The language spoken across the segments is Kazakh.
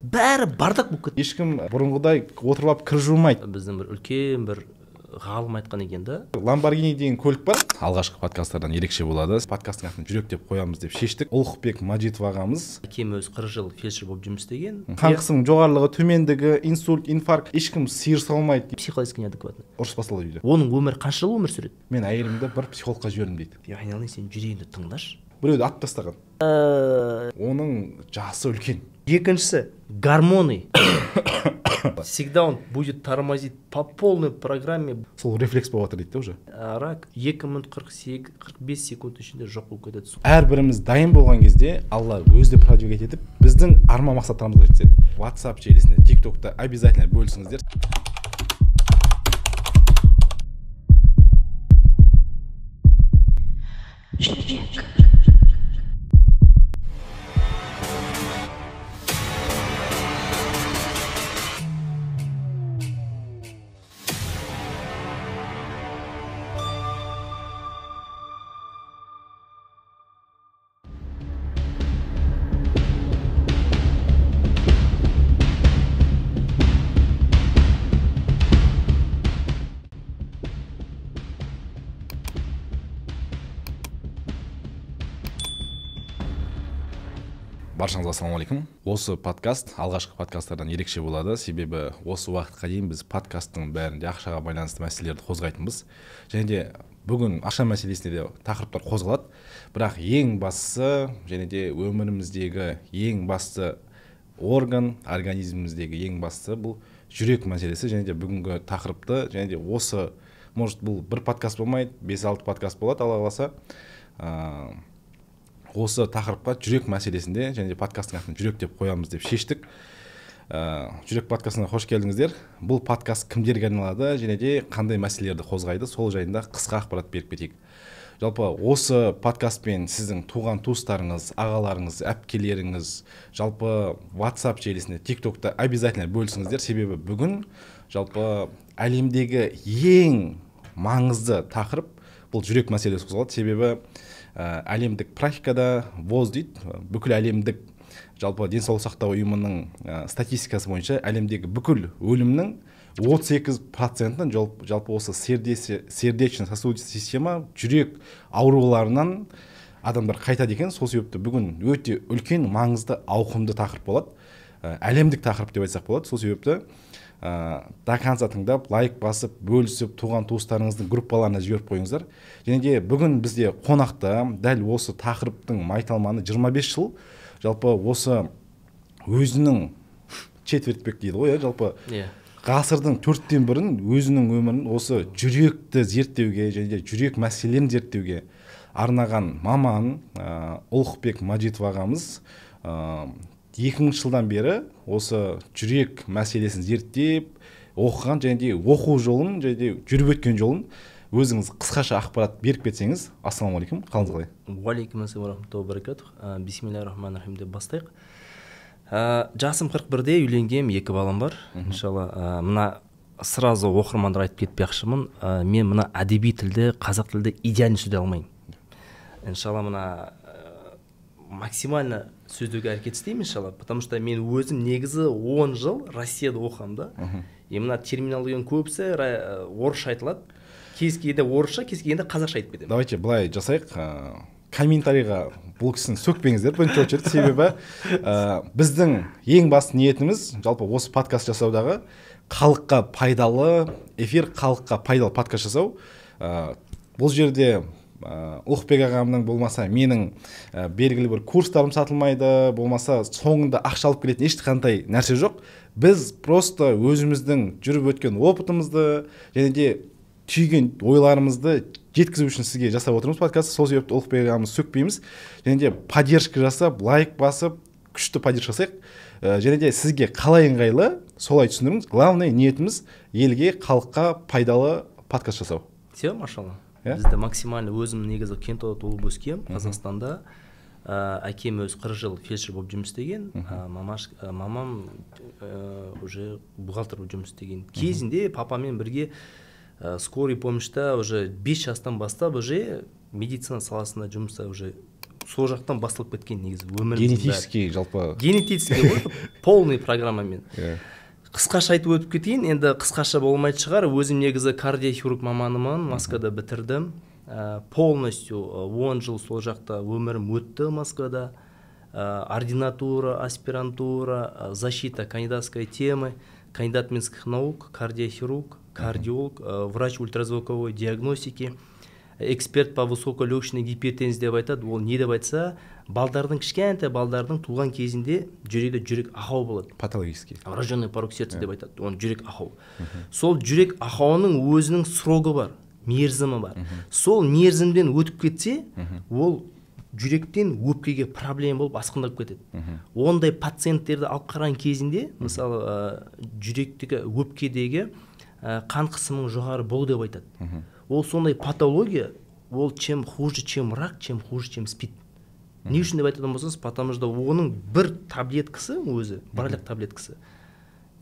Бәрі бардак болып кетті. Ешкім бұрынғыдай отырып алып кір жумайды. Біздің бір үлкен бір ғалым айтқан екен да. Ламборгини деген көлік бар. Алғашқы подкасттардан ерекше болады. Подкасттың атын жүрек деп қоямыз деп шештік. Ұлықбек Мажитов ағамыз. Әкем өзі 40 жыл фельдшер болып жұмыс істеген. Қан қысымының жоғарылығы, төмендігі, инсульт, инфаркт, ешкім сиыр салмайды. Психологически неадекватно. Ұрыс басталады үйде. Оның өмірі қанша жыл өмір сүреді? Мен әйелімді бір психологқа жібердім дейді. Айналайын, сен жүрегіңді тыңдашы. Біреуді атып тастаған. Оның жасы үлкен. Екіншісі гормоны. Всегда он будет тормозить по полной программе. Сол рефлекс болып жатыр дейді уже. Рак 2 минут 45 секунд ішінде жоқ болып кетеді. Әрбіріміз дайын болған кезде Алла өзі де продвигать етіп, біздің арман мақсаттарымызға жеткізеді. WhatsApp желісінде, TikTokта обязательно бөлісіңіздер. Жүрек. Баршаңызға ассалаумағалейкум. Осы подкаст алғашқы подкасттардан ерекше болады, себебі осы уақытқа дейін біз подкасттың бәрінде ақшаға байланысты мәселелерді қозғайтынбыз. Және де бүгін ақша мәселесінде де тақырыптар қозғалады. Бірақ ең бастысы, және де өміріміздегі ең басты орган, организміміздегі ең бастысы бұл жүрек мәселесі. Және де бүгінгі тақырыпты, және де осы, может, бұл бір подкаст болмайды, 5-6 подкаст болады, Алла қаласа. Осы тақырыпқа жүрек мәселесінде және де подкасттың атын жүрек деп қоямыз деп шештік. Жүрек подкастына қош келдіңіздер. Бұл подкаст кімдерге арналады және де қандай мәселелерді қозғайды, сол жайында қысқа ақпарат беріп кетейік. Жалпы осы подкастпен сіздің туған туыстарыңыз, ағаларыңыз, әпкелеріңіз, жалпы WhatsApp желісінде, TikTokта обязательно бөлісіңіздер, себебі бүгін жалпы әлемдегі ең маңызды тақырып бұл жүрек мәселесі қозғалады. Себебі әлемдік практикада ВОЗ дейді, бүкіл әлемдік жалпы денсаулық сақтау ұйымының статистикасы бойынша әлемдегі бүкіл өлімнің 38%-ін жалпы осы сердечно-сосудистая система, жүрек ауруларынан адамдар қайтады екен. Сол себепті бүгін өте үлкен маңызды ауқымды тақырып болады, әлемдік тақырып деп айтсақ болады. Сол себепті до конца тыңдап, лайк басып, бөлісіп, туған туыстарыңыздың группаларына жіберіп қойыңыздар. Және де бүгін бізде қонақта дәл осы тақырыптың майталманы 25 жыл жалпы осы өзінің четвертьбек дейді ғой, жалпы ғасырдың 1/4-ін өзінің өмірін осы жүректі зерттеуге және де жүрек мәселелерін зерттеуге арнаған маман Ұлықбек Мажитов ағамыз 2000 жылдан бері осы жүрек мәселесін зерттеп, оқыған және де оқу жолын, және де жүріп өткен жолын өзіңіз қысқаша ақпарат беріп кетсеңіз. Ассалаумағалейкум, қалыңыз қалай? Уағалейкум ассалам уа рахматуллахи ва баракатух. Бисмиллахи рахмани рахим деп бастайық. Жасым 41-де, үйленгем, 2 балам бар. Иншалла, мына сразу оқырмандар айтып кетпекшімін, мен мына әдеби тілде, қазақ тілде идеально сөйлей алмаймын. Иншалла, мына максимально сөздеуге әрекет істеймін, иншалла, потому что мен өзім негізі 10 жыл Россияда оқығам да. И мына терминологияның көбісі орысша айтылады. Кез келгенде орысша, кез келгенде қазақша айтып кетемін. Давайте былай жасайық, комментарийға бұл кісіні сөкпеңіздер бірінші очередь, себебі біздің ең басты ниетіміз жалпы осы подкаст жасаудағы халыққа пайдалы эфир, халыққа пайдалы подкаст жасау. Бұл жерде Ұлықбек ағамның болмаса менің белгілі бір курстарым сатылмайды, болмаса соңында ақша алып келетін ешқандай нәрсе жоқ. Біз просто өзіміздің жүріп өткен опытымызды және де түйген ойларымызды жеткізу үшін сізге жасап отырмыз подкастты. Сол себепті Ұлықбек ағамызды сөкпейміз және де поддержка жасап, лайк басып, күшті поддержка жасайық. Және де сізге қалай ыңғайлы, солай түсіндіріңіз. Главное ниетіміз елге, халыққа пайдалы подкаст жасау. Все, машалла. Бізді максимально өзім негізі Кентауда туылып өскем, Қазақстанда. Әкем өзі 40 жыл фельдшер болып жұмыс істеген, мамам уже бухгалтер болып жұмыс істеген. Кезінде папамен бірге скорый помощьта уже 5 жастан бастап уже медицина саласында жұмыста уже Сол жақтан басталып кеткен негізі өміріміздің бәрі. Генетический жалпы. Генетический ғой, полный программамен. Қысқаша айтып өтіп кетейін, енді қысқаша болмайтын шығар. Өзім негізі кардиохирург маманымын, Москвада бітірдім. Полностью 10 жыл сол жақта өмірім өтті, Москвада. Ординатура, аспирантура, защита кандидатской темы, кандидат медицинских наук, кардиохирург, кардиолог, врач ультразвуковой диагностики, эксперт по высоколегочной гипертензии деп айтады. Ол не деп айтса, балдардың, кішкентай балдардың туған кезінде жүректе жүрек ақау болады. Патологический. Врожденный порок сердца деп айтады оны, жүрек ақау. Сол жүрек ақауының өзінің срогы бар, мерзімі бар. Сол мерзімден өтіп кетсе, ол жүректен өпкеге проблема болып, асқындап кетеді. Ондай пациенттерді алып қараған кезінде, мысалы, жүректегі, өпкедегі қан қысымының жоғары болу деп айтады. Ол сондай патология, ол чем хуже, чем рак, чем хуже, чем СПИД. Не үшін деп айтатын болсаңыз, потому что оның бір таблеткасы өзі, бір айлық таблеткасы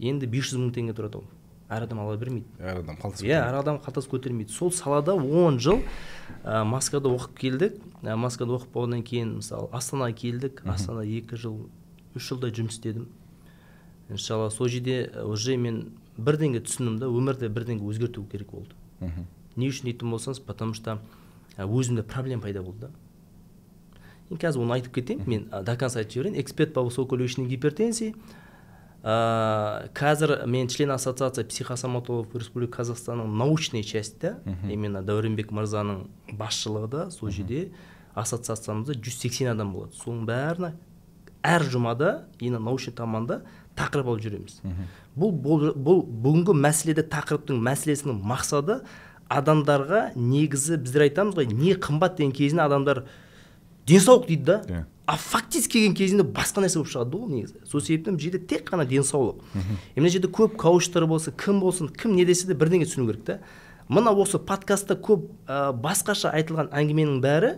енді 500 мың теңге тұрады. Ол әр адам ала бермейді. Әр адам қалтасы Иә, әр адам қалтасы көтермейді. Сол салада 10 жыл Москвада оқып келдік. Москвада оқып болғаннан кейін, мысалы, Астанаға келдік. Астанада 2 жыл, 3 жылдай жұмыс істедім, иншалла. Сол жерде уже мен бірдеңе түсіндім да, өмірде бірдеңе өзгерту керек болды. Не үшін дейтін болсаңыз, потому что өзімде проблема пайда болды да. Енді қазір оны айтып кетейін мен, до конца айтып жіберейін. Эксперт по высоколегочной гипертензии. Қазір мен член ассоциации психосоматологов Республики Казахстанның научный частьта, именно Дәуренбек мырзаның басшылығында. Сол жерде ассоциациямызда 180 адам болады. Соның бәріне әр жұмада именно научный таманда тақырып алып жүреміз. Бұл бүгінгі мәселеде тақырыптың мәселесінің мақсаты адамдарға негізі біздер айтамыз ғой, не қымбат деген кезінде адамдар денсаулық дейді да. А фактически келген кезінде басқа нәрсе болып шығады да ол негізі. Сол себептен бұл жерде тек қана денсаулық. Мына жерде көп коучтар болсын, кім болсын, кім не десе де, бірдеңе түсіну керек та. Мына осы подкастта көп басқаша айтылған әңгіменің бәрі,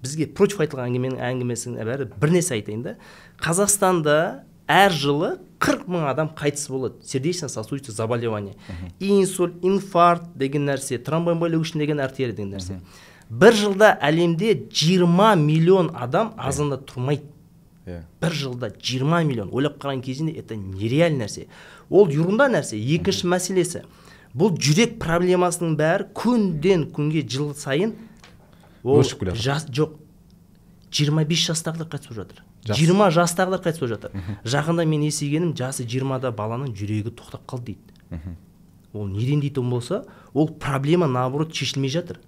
бізге против айтылған әңгіменің әңгімесінің бәрі, бір нәрсе айтайын да: Қазақстанда әр жылы 40 мың адам қайтыс болады сердечно сосудистое заболевание, инсульт, инфаркт деген нәрсе, тромбоэмболия деген артерия деген нәрсе. Бір жылда әлемде 20 миллион адам азанда тұрмайды. Бір жылда 20 миллион. Ойлап қараған кезінде, это нереальный нәрсе, ол ерунда нәрсе. Екінші мәселесі, бұл жүрек проблемасының бәрі күнден күнге, жыл сайын ол Өршіп келе жатыр. Жас, жоқ, 25 жастағылар қайтыс болып жатыр. Жас. 20 жастағылар қайтыс болып жатыр. Жақында мен естігенім, жасы 20-да баланың жүрегі тоқтап қалды дейді. Ол неден дейтін болса, ол проблема наоборот шешілмей жатыр.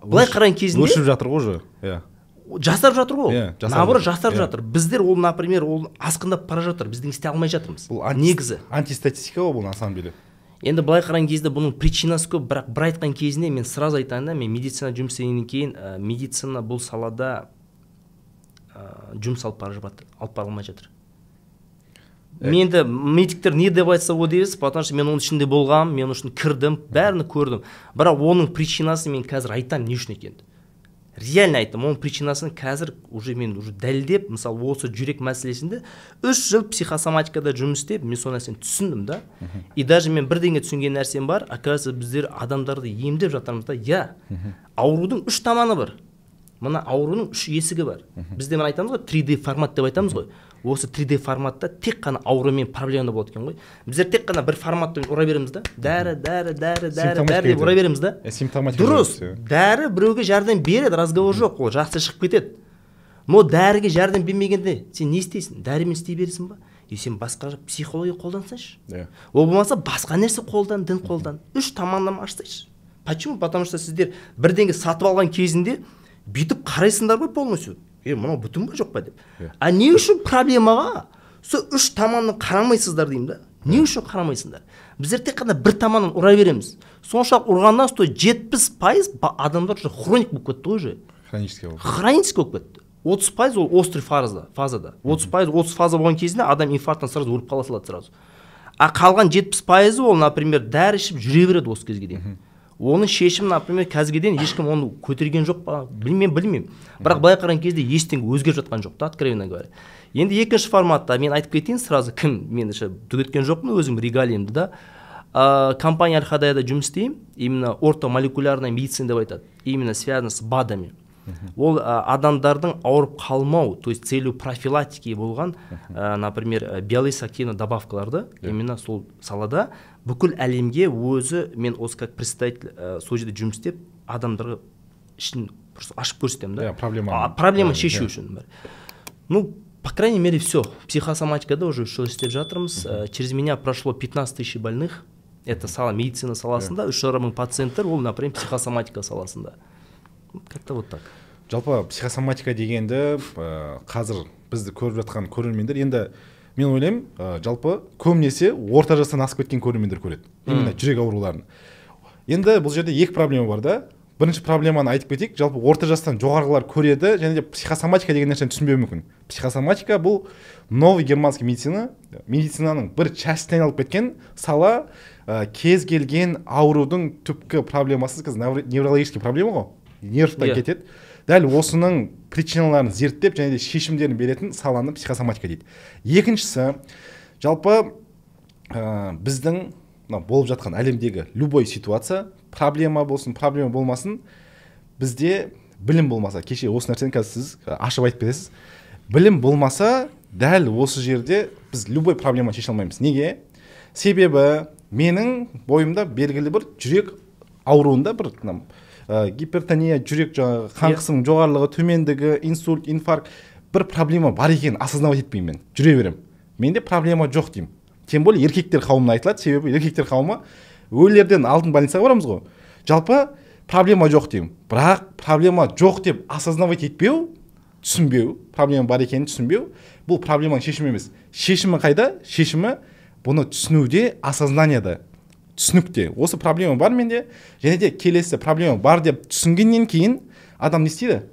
Былай қараған кезінде Өршіп жатыр ғой уже, иә. Жасарып жатыр ғой ол. Иә, жасарып Наоборот, жатыр. жасарып жатыр. Біздер ол, например, ол асқындап бара жатыр, біздің істей алмай жатырмыз Бұл негізі. Антистатистика ғой бұл на самом деле. Енді былай қараған кезде бұның причинасы көп, бірақ бір айтқан кезінде мен сразу айтайын да, мен медицина жұмыс істегеннен кейін, медицина бұл салада жұмыс алып бара алмай жатыр. Мен енді медиктер не деп айтса, о дейміз, потому что мен оның ішінде болғанмын, мен оның үшін кірдім, бәрін көрдім. Бірақ оның причинасын мен қазір айтамын, не үшін екенін реально айттым. Оның причинасын қазір уже мен уже дәлелдеп, мысалы, осы жүрек мәселесінде 3 жыл психосоматикада жұмыс істеп, мен сол нәрсені түсіндім да. И даже мен бірдеңе түсінген нәрсем бар: оказывается, біздер адамдарды емдеп жатырмыз да, иә. Аурудың үш таманы бар, мына аурудың үш есігі бар. Бізде мына айтамыз ғой, 3D формат деп айтамыз ғой. Осы 3D форматта тек қана аурумен проблема болады екен ғой. Біздер тек қана бір форматпен ұра береміз да, дәрі, дәрі, дәрі, дәрі, дәрі деп ұра береміз да. Симптоматика. Дұрыс, дәрі біреуге жәрдем береді, разговор жоқ, ол жақсы шығып кетеді. Но дәріге жәрдем бермегенде сен не істейсің? Дәрімен істей бересің ба? И сен басқа психология қолдансайшы, ол болмаса басқа нәрсе қолдан, дін қолдан, үш таманнан ашсайшы. Почему? Потому что сіздер бірдеңе сатып алған кезінде бүйтіп қарайсыңдар ғой полностью, е, мынау бүтін ба, жоқ па деп. А не үшін проблемаға сол үш таманнан қарамайсыздар деймін да? Не үшін қарамайсыңдар? Біздер тек қана бір таманнан ұра береміз. Соншалық ұрғаннан соң 70% адамдар уже хроник болып кетті ғой уже. Хронический болып. Хронический болып кетті. 30% ол острый фазада, 30%. 30 фаза болған кезінде адам инфаркттан сразу өліп қала салады сразу. А қалған 70%-ы ол, например, дәрі ішіп жүре береді осы кезге дейін. Оның шешімі, например, қазірге дейін ешкім оны көтерген жоқ па, білмеймін. Бірақ былай қараған кезде ештеңе өзгеріп жатқан жоқ та, откровенно говоря. Енді екінші форматта мен айтып кетейін сразу, кім мен еще түгеткен жоқпын өзім регалиямды да. Компания Аль-Хадаяда жұмыс істеймін, именно ортомолекулярная медицина деп айтады, именно связано с БАДами. Ол адамдардың ауырып қалмау, то есть целью профилактики болған, например, биологически активный добавкаларды именно сол салада бүкіл әлемге өзі мен осы как представитель сол жерде жұмыс істеп, адамдарға ішін просто ашып көрсетемін да. Иә, проблеманы. Проблема шешу үшін. Ну, по крайней мере, все. Психосоматикада уже 3 жыл істеп жатырмыз. Через меня прошло 15 тысяч больных. Это сала, медицина саласында 3,5 мың пациенттер, ол, например, психосоматика саласында. Как то вот так. Жалпы психосоматика дегенді қазір бізді көріп жатқан көрермендер, енді мен ойлаймын, жалпы көбінесе орта жастан асып кеткен көрермендер көреді именно жүрек ауруларын. Енді бұл жерде екі проблема бар да. Бірінші проблеманы айтып кетейік: жалпы орта жастан жоғарғылар көреді және де психосоматика деген нәрсені түсінбеуі мүмкін. Психосоматика — бұл новый германский медицина, медицинаның бір частіне айналып кеткен сала. Кез келген аурудың түпкі проблемасы қазір неврологический проблема ғой, нервтан кетеді. Дәл осының причиналарын зерттеп және де шешімдерін беретін саланы психосоматика дейді. Екіншісі, жалпы біздің мына болып жатқан әлемдегі любой ситуация, проблема болсын, проблема болмасын, бізде білім болмаса, кеше осы нәрсені қазір сіз ашып айтып бересіз, білім болмаса, дәл осы жерде біз любой проблеманы шеше алмаймыз. Неге? Себебі менің бойымда белгілі бір жүрек ауруында бір мына, гипертония, жүрек жаңағы қан қысымының жоғарылығы, төмендігі, инсульт, инфаркт, бір проблема бар екенін осознавать етпеймін. Мен жүре беремін, менде проблема жоқ деймін. Тем более еркектер қауымына айтылады, себебі еркектер қауымы өлерден алдын больницаға барамыз ғой. Жалпы проблема жоқ деймін, бірақ проблема жоқ деп осознавать етпеу, түсінбеу, проблема бар екенін түсінбеу — бұл проблеманың шешімі емес. Шешімі қайда? Шешімі бұны түсінуде, осознанияда, түсінікте. Осы проблема бар менде. Және де келесі, проблема бар деп түсінгеннен кейін адам не істейді?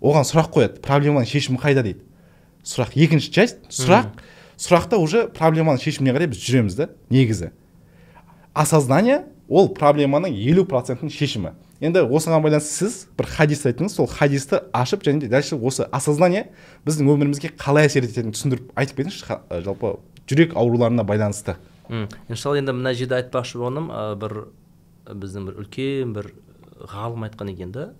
Оған сұрақ қояды: проблеманың шешімі қайда дейді. Сұрақ, екінші часть — сұрақ. Сұрақта уже проблеманың шешіміне қарай біз жүреміз да. Негізі осознание — ол проблеманың 50%-інің шешімі. Енді осыған байланысты сіз бір хадис айттыңыз, сол хадисті ашып және де дальше осы осознание біздің өмірімізге қалай әсер ететінін түсіндіріп айтып кетіңізші, жалпы жүрек ауруларына байланысты. Иншалла, енді мына жерде айтпақшы болғаным, бір біздің бір үлкен бір ғалым айтқан екен да: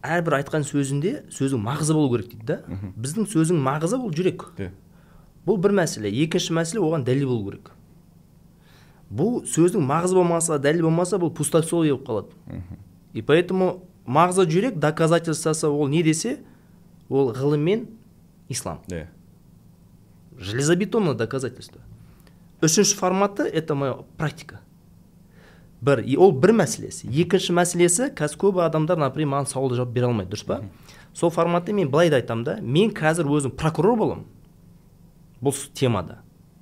әрбір айтқан сөзінде сөздің мағызы болу керек дейді да. Біздің сөздің мағызы — ол жүрек. Бұл бір мәселе. Екінші мәселе — оған дәлел болу керек. Бұл сөздің мағызы болмаса, дәлел болмаса, бұл пустословие болып қалады. И поэтому мағза — жүрек, доказательствосы ол не десе, ол ғылым мен ислам. Железобетонное доказательство. Үшінші форматы — это моя практика. Бір и ол бір мәселесі. Екінші мәселесі, қазір көп адамдар, например, маған сауалды жауап бере алмайды, дұрыс па? Сол форматта мен былай да айтамын да: мен қазір өзім прокурор боламын бұл темада.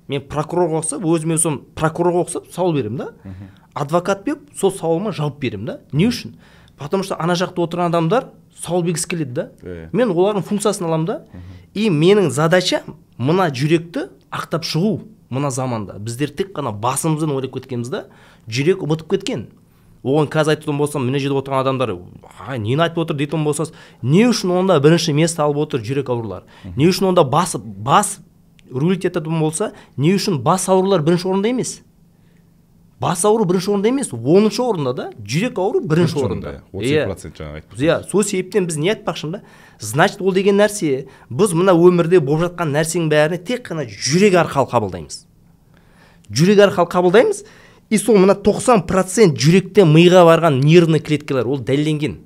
Мен прокурорға ұқсап, өзіме өзім прокурорға ұқсап сауал беремін да, адвокат беріп, сол сауалыма жауап беремін да. Не үшін? Потому что ана жақта отырған адамдар сауал бергісі келеді да. Мен олардың функциясын аламын да. И менің задачам — мына жүректі ақтап шығу. Мына заманда біздер тек қана басымызбен ойлап кеткенбіз да, жүрек ұмытып кеткен. Оған қазір айтатын болсам, мына жерде отырған адамдар: «Ай, нені айтып отыр?» — дейтін болсаңыз, не үшін онда бірінші место алып отыр жүрек аурулары? Не үшін онда бас рулить ететін болса, не үшін бас аурулар бірінші орында емес? Бас ауру бірінші орында емес, 10-шы орында да, жүрек ауру бірінші орында. 32%, жаңағы айтып. Иә, сол себептен біз не айтпақшымын да, значит, ол деген нәрсе, біз мына өмірде болып жатқан нәрсенің бәріне тек қана жүрек арқылы қабылдаймыз, жүрек арқылы қабылдаймыз. И сол мына 90% жүректен миға барған нервный клеткалар, ол дәлелденген.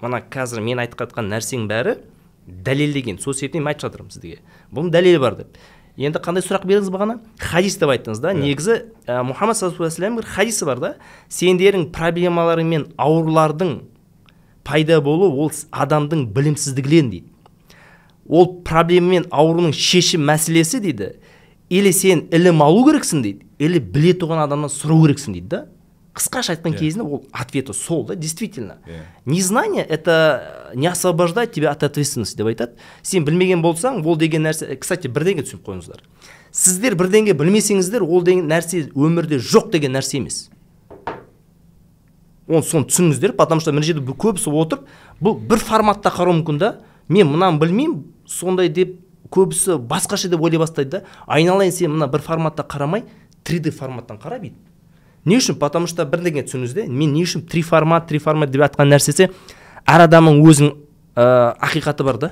Мына қазір мен айтып жатқан нәрсенің бәрі дәлелдеген. Сол себептен мен айтып жатырмын сізге, бұның дәлелі бар деп. Енді қандай сұрақ бердіңіз бағана? Хадис деп айттыңыз да. Негізі Мұхаммад саллаллаху алейхи бір хадисі бар да: сендердің проблемаларың мен аурулардың пайда болуы ол адамдың білімсіздігінен дейді. Ол проблема мен ауруның шешім мәселесі дейді, или сен ілім алу керексің дейді, или біле тұрған адамнан сұрау керексің дейді да. Қысқаша айтқан кезінде ол ответі сол да. Действительно, незнание — это не освобождает тебя от ответственности деп айтады. Сен білмеген болсаң, ол деген нәрсе. Кстати, бірдеңе түсініп қойыңыздар: сіздер бірдеңе білмесеңіздер, ол деген нәрсе өмірде жоқ деген нәрсе емес. Оны, соны түсініңіздер. Потому что мына жерде көбісі отырып, бұл бір форматта қарауы мүмкін да. Мен мынаны білмеймін сондай деп, көбісі басқаша деп ойлай бастайды да. Айналайын, сен мына бір форматта қарамай, 3D форматтан қара бүйтіп. Не үшін? Потому что бірдеңе түсініңіз де, мен не үшін три формат, три формат деп жатқан нәрсесі: Әр адамның өзінің ақиқаты бар да,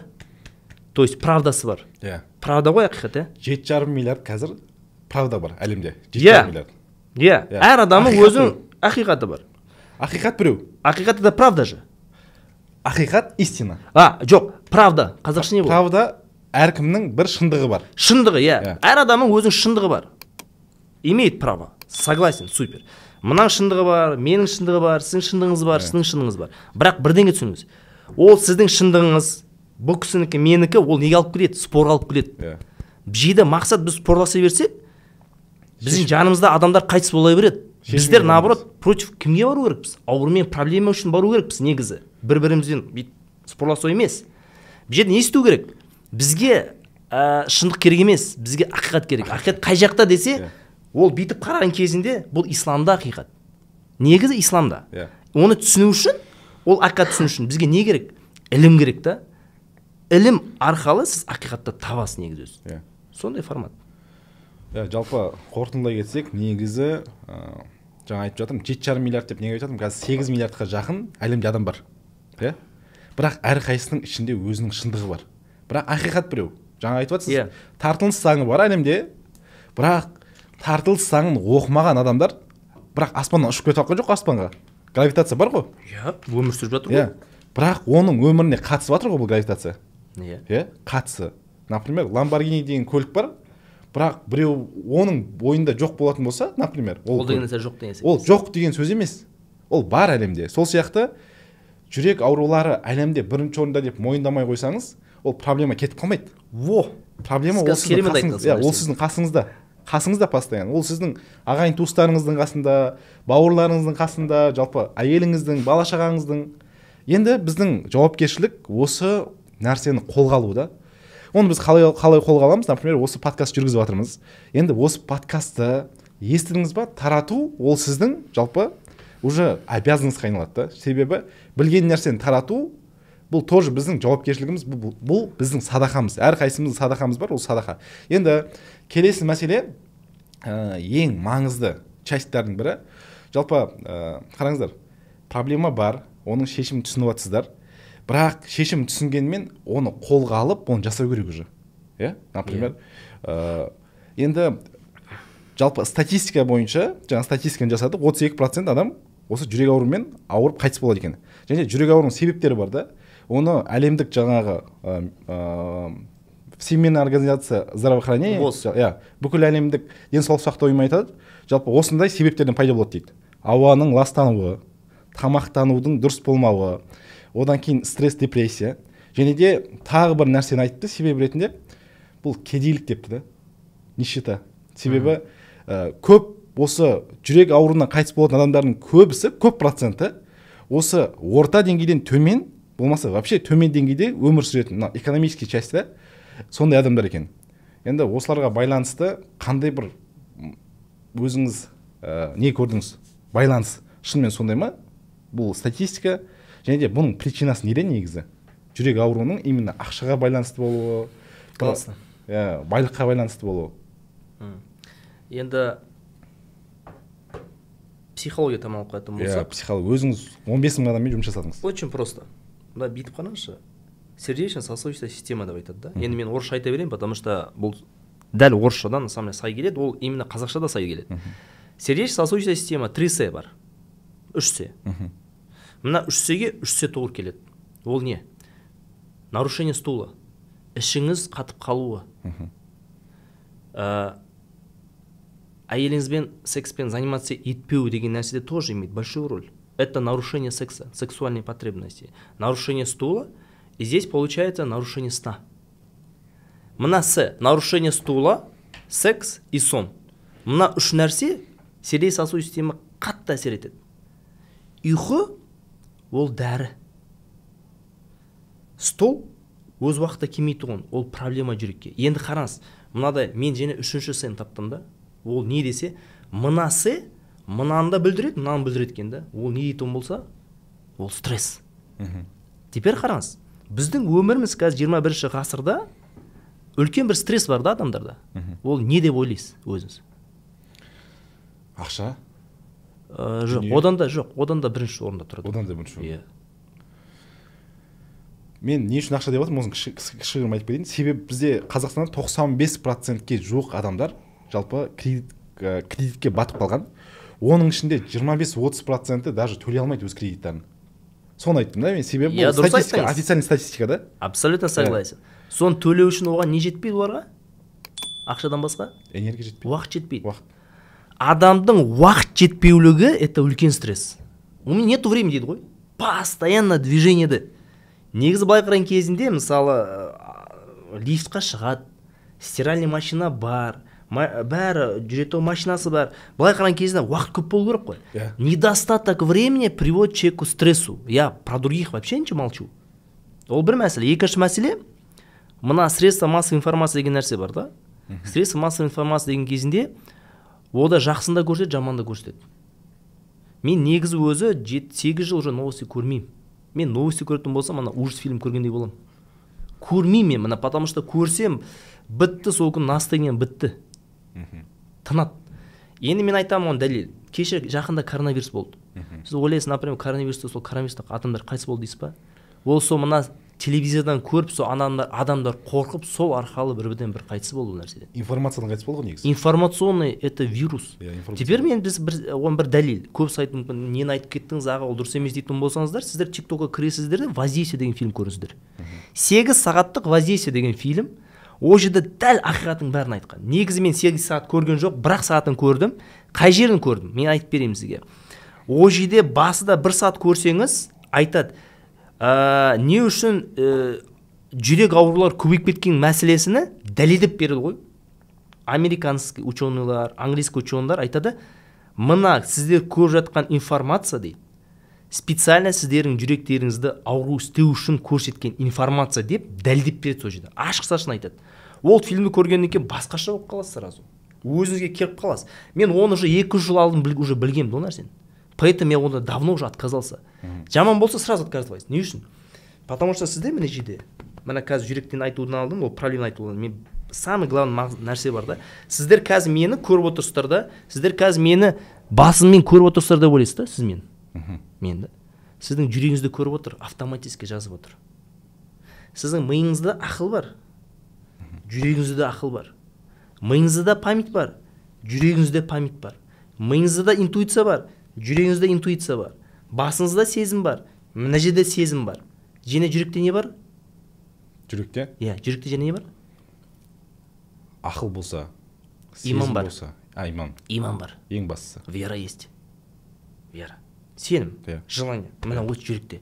то есть правдасы бар. Иә. Правда ғой ақиқат, иә. 7,5 миллиард қазір правда бар әлемде. Иә. 7,5 миллиард. Иә. Иә. Әр адамның Ақиқат. Өзінің ақиқаты бар. Ақиқат біреу. Ақиқат — это правда же. Ақиқат — истина. А, жоқ, правда қазақша не болады? Правда — әркімнің бір шындығы бар. Шындығы, иә. Иә. Әр адамның өзінің шындығы бар, имеет право, согласен, супер. Мынаның шындығы бар, менің шындығы бар, сіздің шындығыңыз бар, сіздің шындығыңыз бар. Бірақ бірдеңе түсініңіз: ол сіздің шындығыңыз, бұл кісінікі, менікі, ол неге алып келеді? Спорға алып келеді. Бұл жерде мақсат, біз спорласа берсек, біздің жанымызда адамдар қайтыс бола береді. Шешімге Біздер, барамыз. наоборот, против кімге бару керекпіз? Аурумен, проблема үшін бару керекпіз негізі, бір бірімізбен бүйтіп спорласу емес. Бұл жерде не істеу керек бізге? Шындық керек емес, бізге ақиқат керек. Ақиқат қай жақта десе, ол бүйтіп қараған кезінде, бұл исламда ақиқат негізі, исламда. Оны түсіну үшін, ол ақиқат түсіну үшін бізге не керек? Ілім керек та. Ілім арқылы сіз ақиқатты табасыз негізі өзі. Сондай формат. Иә, жалпы қорытындылай кетсек, негізі жаңа айтып жатырмын, 7,5 миллиард деп неге айтып жатырмын? Қазір 8 миллиардқа жақын әлемде адам бар, иә. Бірақ әрқайсысының ішінде өзінің шындығы бар, бірақ ақиқат біреу. Жаңа айтып жатсыз, тартылыс заңы бар әлемде, бірақ тартылыс заңын оқымаған адамдар бірақ аспаннан ұшып кетіп жатқан жоқ қой аспанға. Гравитация бар ғой. Иә, өмір сүріп жатыр Иә, бірақ оның өміріне қатысып жатыр ғой бұл гравитация. ғой, иә. Иә, қатысы. Например, Ламборгини деген көлік бар, бірақ біреу оның бойында жоқ болатын болса, например, ол Ол деген көлік- нәрсе жоқ деген ол жоқ деген сөз емес, ол бар әлемде. Сол сияқты жүрек аурулары әлемде бірінші орында деп мойындамай қойсаңыз, ол проблема кетіп қалмайды. Во. Проблема Сіз ол қазір сіздің керемет қасыңыз, айттыңыз иә, ол ол нәрсені. сіздің қасыңызда постоянно, ол сіздің ағайын туыстарыңыздың қасында, бауырларыңыздың қасында, жалпы әйеліңіздің, бала шағаңыздың. Енді біздің жауапкершілік осы нәрсені қолға алу да. Оны біз қалай қолға аламыз? Например, осы подкаст жүргізіп жатырмыз. Енді осы подкастты естідіңіз ба, тарату ол сіздің жалпы уже обязанностьқа айналады да. Себебі білген нәрсені тарату — бұл тоже біздің жауапкершілігіміз, бұл біздің садақамыз, әрқайсымыздың садақамыз бар, ол садақа. Енді келесі мәселе, ең маңызды частьтардың бірі. Жалпы қараңыздар, проблема бар, оның шешімін түсініп жатсыздар, бірақ шешімін түсінгенмен, оны қолға алып, оны жасау керек уже, иә. Например, енді жалпы статистика бойынша, жаңа статистиканы жасадық, 32% адам осы жүрек ауруымен ауырып қайтыс болады екен. Және жүрек ауруының себептері бар да. Оны әлемдік жаңағы Всемирная организация здравоохранения, ВОЗ. Иә, бүкіл әлемдік денсаулық сақтау ұйымы айтады, жалпы осындай себептерден пайда болады дейді: ауаның ластануы, тамақтанудың дұрыс болмауы, одан кейін стресс, депрессия. Және де тағы бір нәрсені айтты себеп ретінде, бұл кедейлік депті да, нищета. Себебі көп осы жүрек ауруынан қайтыс болатын адамдардың көбісі, көп проценті осы орта деңгейден төмен, болмаса вообще төмен деңгейде өмір сүретін, мына экономический частьта сондай адамдар екен. Енді осыларға байланысты қандай бір өзіңіз не көрдіңіз, байланыс шынымен сондай ма, бұл статистика? Және де бұның причинасы неде негізі, жүрек ауруының именно ақшаға байланысты болуы? Классно. Иә, байлыққа байланысты болуы. Енді психология таман алып қоятын болсақ. Психолог өзіңіз, 15 мың адаммен жұмыс жасадыңыз. Очень просто. Мына бүйтіп қараңызшы, сердечно сосудистая система деп айтады да. Енді мен орысша айта берейін, потому что бұл дәл орысшадан на самом деле сай келеді, ол именно қазақша да сай келеді. Сердечно сосудистая система, три С бар, үш С. Мына үш С-ге үш С туғыр келеді. Ол не? Нарушение стула, ішіңіз қатып қалуы, әйеліңізбен секспен заниматься етпеу деген нәрсе тоже имеет большую роль. Это нарушение секса, сексуальной потребности, нарушение стула, и здесь получается нарушение сна. Мына С, нарушение стула, секс и сон, мына үш нәрсе сердечно сосудистая система қатты әсер етеді. Ұйқы ол дәрі. Стол өз уақытта келмейтұғын, ол проблема жүрекке. Енді қараңыз, мынадай мен және үшінші С-ні таптым да. Ол не десе, мына С мынаны да бүлдіреді, мынаны бүлдіреді екен да. Ол не дейтін болса, ол стресс. Теперь қараңыз, біздің өміріміз қазір 21 ғасырда үлкен бір стресс бар да адамдарда. Ол не деп ойлайсыз өзіңіз? Ақша. Жоқ. Дүние? Одан да жоқ, одан да бірінші орында тұрады. Одан да бірінші орын. Иә. Мен не үшін ақша деп жатырмын, осыны кішігірім айтып кетейін. Себебі бізде Қазақстанда 95%-ке жуық адамдар жалпы кредитке батып қалған. Оның ішінде 25-30%-і даже төлей алмайды өз кредиттарын. Соны айттым да мен, себебі Иә, бұл дұрыс статистика, айттыңыз. Официальный статистика да. Абсолютно согласен. Соны төлеу үшін оған не жетпейді оларға? Ақшадан басқа? Энергия жетпейді. Уақыт жетпейді. Уақыт. Адамдың уақыт жетпеулігі — это үлкен стресс. «У меня нету времени» дейді ғой, постоянно движениеде. Негізі былай қараған кезінде, мысалы, лифтқа шығады, стиральный машина бар, бәрі жүретін машинасы бар. Былай қараған кезінде уақыт көп болу керек қой. Иә. Недостаток времени приводит человеку к стрессу. Я про других вообще ничего молчу. Ол бір мәселе. Екінші мәселе, мына средства массовой информации деген нәрсе бар да. Средства массовой информации деген кезінде ол да жақсыны да көрсетеді, жаманды да көрсетеді. Мен негізі өзі 7-8 жыл уже новости көрмеймін. Мен новости көретін болсам, ана ужас фильм көргендей боламын. Көрмеймін мен мына, потому что көрсем, бітті, сол күн настроением бітті, тынады. Енді мен айтамын оған дәлел. Кеше жақында коронавирус болды. Сіз ойлайсыз, например, коронавируста, сол коронавируста адамдар қайтыс болды дейсіз ба? Ол сол мына телевизордан көріп, сол адамдар қорқып, сол арқылы бір бірден бір қайтыс болды ол нәрседен. Информациядан қайтыс болды ғой негізі. Информационный это вирус. Иә, информация. Теперь мен біз бір оған бір дәлел. Көбісі айтуы мүмкін, нені айтып кеттіңіз, аға, ол дұрыс емес дейтін болсаңыздар, сіздер Тик Токқа кіресіздер де, «Воздействие» деген фильм көріңіздер. 8 сағаттық «Воздействие» деген фильм. Ол жерде дәл ақиқаттың бәрін айтқан. Негізі мен 8 сағат көрген жоқ, бір ақ сағатын көрдім. Қай жерін көрдім, мен айтып берейін сізге. Ол жерде басында бір сағат көрсеңіз, айтады, не үшін жүрек аурулар көбейіп кеткен мәселесіні дәлелдеп береді ғой. Американский ученыйлар, английский ученыйлар айтады: мына сіздер көріп жатқан информация дейді, специально сіздердің жүректеріңізді ауру істеу үшін көрсеткен информация деп дәлелдеп береді. Сол жерде ашық шашын айтады. Ол фильмді көргеннен кейін басқаша болып қаласыз, сразу өзіңізге келіп қаласыз. Мен оны уже 2 жыл алдын уже білгенмін ол нәрсені, поэтому мен одан давно уже отказался. Жаман болса, сразу отказывайсыз. Не үшін? Потому что сізде мына жерде, мына қазір жүректен айтудан алдын, ол проблема айтудан, мен самый главный нәрсе бар да. Сіздер қазір мені көріп отырсыздар да, сіздер қазір мені басыммен көріп отырсыздар деп ойлайсыз да. Сіз мені, мен да сіздің жүрегіңізді көріп отыр, автоматически жазып отыр. Сіздің миыңызда ақыл бар, жүрегіңізде де ақыл бар. Миыңызда память бар, жүрегіңізде память бар. Миыңызда интуиция бар, жүрегіңізде интуиция бар. Басыңызда сезім бар, мына жерде сезім бар. Және жүректе не бар? Жүректе? Иә, жүректе және не бар? Ақыл болса, Иман сезім бар. болса, а, иман. Иман бар. Ең бастысы. Вера есть, вера, сенім, желание. Мына осы жүректе.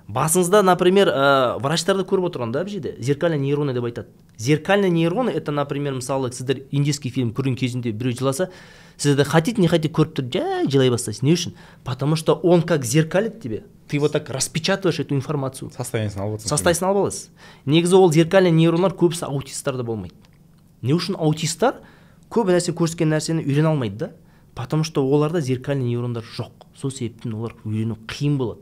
Басыңызда, например, врачтарды көріп отырған да, бұл жерде зеркальный нейроны деп айтады. Зеркальный нейроны — это, например, мысалы, сіздер индийский фильм көрген кезінде біреу жыласа, сіздер хотите не хотите көріп тұрып жай жылай бастайсыз. Не үшін? Потому что он как зеркалит тебе, ты вот так распечатываешь эту информацию. Состояниесін алып отырсың. Состояниесін алып аласыз. Негізі ол зеркальный нейрондар көбісі аутисттарда болмайды. Не үшін аутисттар көп нәрсе көрсеткен нәрсені үйрене алмайды да? Потому что оларда зеркальный нейрондар жоқ. Сол себептен олар үйрену қиын болады.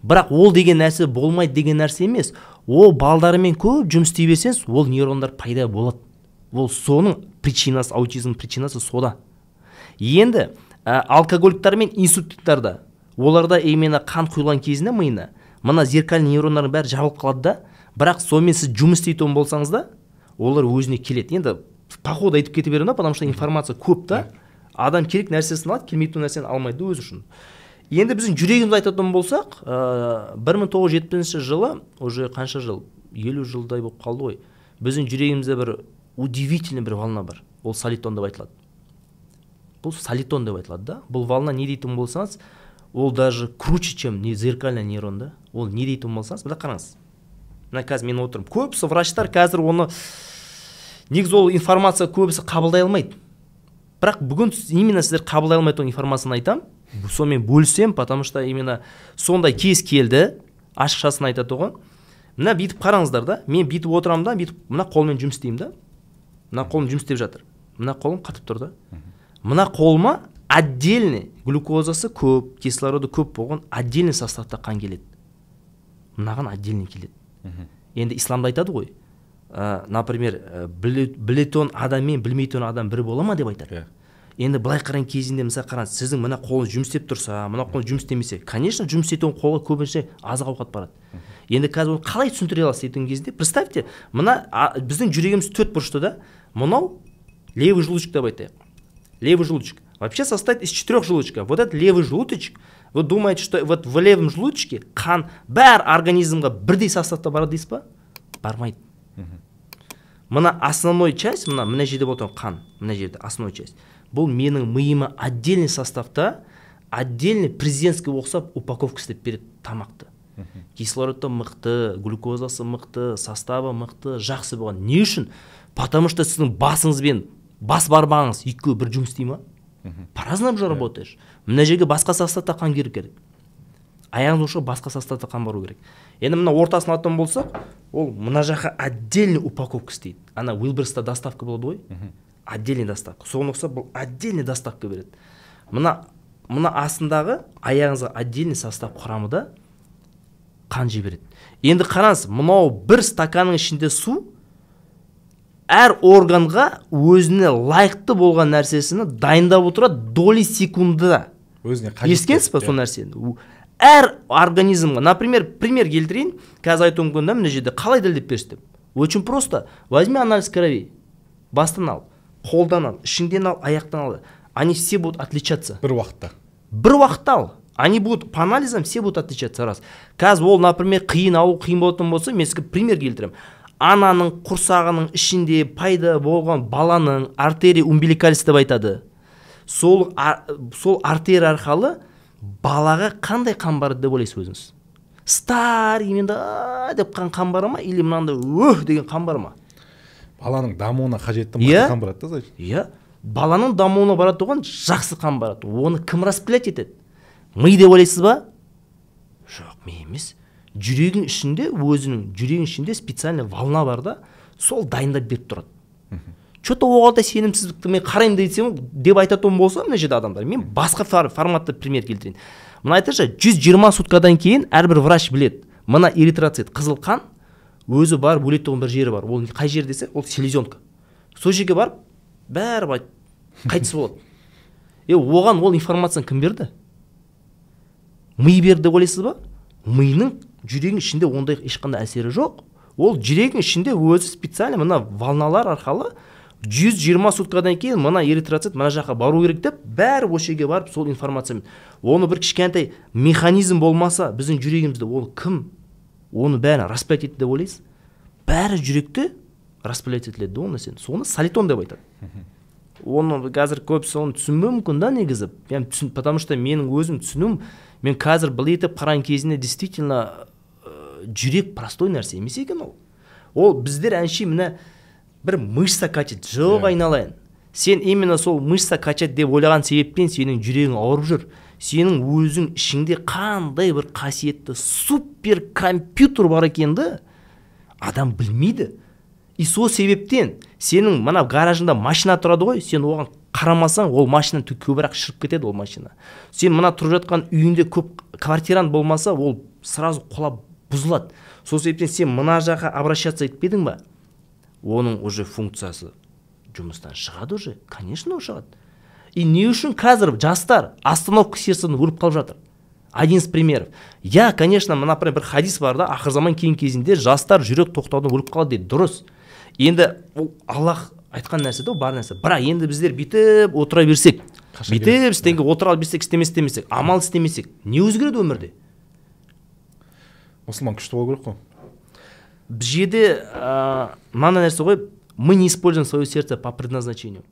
Бірақ ол деген нәрсе болмайды деген нәрсе емес. Ол балдарымен көп жұмыс істей берсеңіз, ол нейрондар пайда болады. Ол соның причинасы, аутизм причинасы сода. Енді алкоголиктар мен инсульттарда, оларда именно қан құйылған кезінде миына мына зеркальный нейрондардың бәрі жабылып қалады да. Бірақ сонымен сіз жұмыс істейтін болсаңыз да, олар өзіне келеді. Енді по ходу айтып кете беремін да, потому что информация көп та. Адам керек нәрсесін алады, келмейтін нәрсені алмайды да өзі үшін. Енді біздің жүрегімізді айтатын болсақ, 1970 жылы, уже қанша жыл, 50 жылдай болып қалды ғой, біздің жүрегімізде бір удивительный бір волна бар. Ол солитон деп айтылады. Бұл солитон деп айтылады да. Бұл волна не дейтін болсаңыз, ол даже круче, чем не зеркальный нейрон да. Ол не дейтін болсаңыз, мына қараңыз, мына қазір мен отырмын. Көбісі врачтар қазір оны, негізі ол информация көбісі қабылдай алмайды. Бірақ бүгін именно сіздер қабылдай алмайтын информацияны айтамын, сонымен бөлісемін, потому что именно сондай кез келді. Ашықшасын айтады ғой. Мына бүйтіп қараңыздар да, мен бүйтіп отырамын да, бүйтіп мына қолмен жұмыс істеймін да. Мына қолым жұмыс істеп жатыр, мына қолым қатып тұр да. Мына қолыма отдельный глюкозасы көп, кислороды көп болған отдельный составта қан келеді, мынаған отдельный келеді. Енді исламда айтады ғой, например, білетін адам мен білмейтін адам бір бола ма деп айтады. Иә. Енді былай қараған кезінде, мысалы, қараңыз, сіздің мына қолыңыз жұмыс істеп тұрса, мына қолыңыз жұмыс істемесе, конечно, жұмыс істейтін қолға көбінесе азық ауқат барады. Енді қазір оны қалай түсіндіре аласыз дейтін кезде, представьте, мына біздің жүрегіміз төрт бұрышты да. Мынау левый желудочек деп айтайық. Левый желудочек вообще состоит из четырех желудочков. Вот этот левый желудочек, вы думаете, что вот в левом желудочке қан бәр организмға бірдей составта барады дейсіз ба? Бармайды. Мына основной часть, мына жерде болып отырған қан, мына жерде основной часть, бұл менің миыма отдельный составта, отдельный президентский ұқсап упаковка істеп береді тамақты. Кислороды мықты, глюкозасы мықты, составы мықты, жақсы болған. Не үшін? Потому что сіздің басыңыз бен бас бармағыңыз екеуі бір жұмыс істей ма? По разному же работаешь. Мына жерге басқа составта қан келу керек, аяғыңыз ұшығы басқа составта қан бару керек. Енді мына ортасын алатын болсақ, ол мына жаққа отдельный упаковка істейді. Ана Wildberries-та доставка болады ғой, отдельный доставка, соған ұқсап бұл отдельный доставка береді. Мына астындағы аяғыңызға отдельный состав құрамында қан жібереді. Енді қараңыз, мынау бір стаканның ішінде су әр органға өзіне лайықты болған нәрсесini дайындап отырады доли секундада. Өзіне қажетті. Ескенсіз ба сол нәрсені? Әр организмға, например, пример келтірейін. Қазір айтуым мүмкін да, мына жерде қалай дәлелдеп берсіз деп. Очень просто: возьми анализ крови, бастан ал, қолдан ал, ішіңден ал, аяқтан ал, они все будут отличаться. Бір уақытта. Бір уақытта ал, они будут по анализам все будут отличаться. Раз қазір ол, например, қиын алу қиын болатын болса, мен сізге пример келтіремін. Ананың құрсағының ішінде пайда болған баланың артерия умбиликалис деп айтады. Сол артерия арқылы балаға қандай қан барады деп ойлайсыз өзіңіз? Старый менде деп қан бара ма или мынандай өh деген қан бар ма? Баланың дамуына қажетті мықты қан барады да, значит. Иә, баланың дамуына барады оған жақсы қан барады. Оны кім распылять етеді? Ми деп ойлайсыз ба? Жоқ, ми емес. Жүрегің ішінде, өзінің жүрегің ішінде специальный волна бар да, сол дайындап беріп тұрады. Че то оған да сенімсіздікті мен қараймын десем деп айтатын болса мына жерде адамдар, мен басқа форматта пример келтірейін. Мына айтайыншы, 120 суткадан кейін әрбір врач біледі, мына эритроцит, қызыл қан, өзі барып өлетін бір жері бар. Ол қай жер десе, ол селезенка. Сол жерге барып бәрі былай қайтыс болады. Оған ол информацияны кім берді? Ми берді деп ойлайсыз ба? Миының, жүрегің ішінде ондай ешқандай әсері жоқ. Ол жүрегің ішінде өзі специально мына волналар арқылы 120 суткадан кейін мына эритроцит мына жаққа бару керек деп, бәрі осы жерге барып сол информациямен. Оны бір кішкентай механизм болмаса біздің жүрегімізде, ол кім оны бәрін распылять етті деп ойлайсыз? Бәрі жүректе распылять етіледі ол нәрсені. Соны солитон деп айтады. Оны қазір көбісі оны түсінбеуі мүмкін да негізі. Мен түсін, потому что менің өзім түсінуім, мен қазір былай етіп қараған кезінде, действительно, жүрек простой нәрсе емес екен ол. Ол біздер әншейін мына бір мышца качать, жоқ, айналайын. Сен именно сол мышца качать деп ойлаған себептен сенің жүрегің ауырып жүр. Сенің өзің ішіңде қандай бір қасиетті супер компьютер бар екенді адам білмейді. И сол себептен сенің мына гаражыңда машина тұрады ғой, сен оған қарамасаң, ол машина көбірек шіріп кетеді ол машина. Сен мына тұрып жатқан үйіңде көп квартираң болмаса, ол сразу құлап бұзылады. Сол себептен сен мына жаққа обращаться етпедің ба? Оның уже функциясы жұмыстан шығады уже, конечно, шығады. И не үшін қазір жастар остановка сердцадан өліп қалып жатыр? Один из примеров. Я, конечно, мына бір хадис бар да, ақыр заман келген кезінде жастар жүрек тоқтаудан өліп қалады дейді. Дұрыс. Енді ол Аллах айтқан нәрсе да, ол бар нәрсе. Бірақ енді біздер бүйтіп отыра берсек, бүйтіп істенге отыра берсек, істемесек, амал істемесек, не өзгереді өмірде? Мұсылман күшті болу керек қой. Бұл жерде мынандай нәрсе ғой, мы не используем свое сердце по предназначению.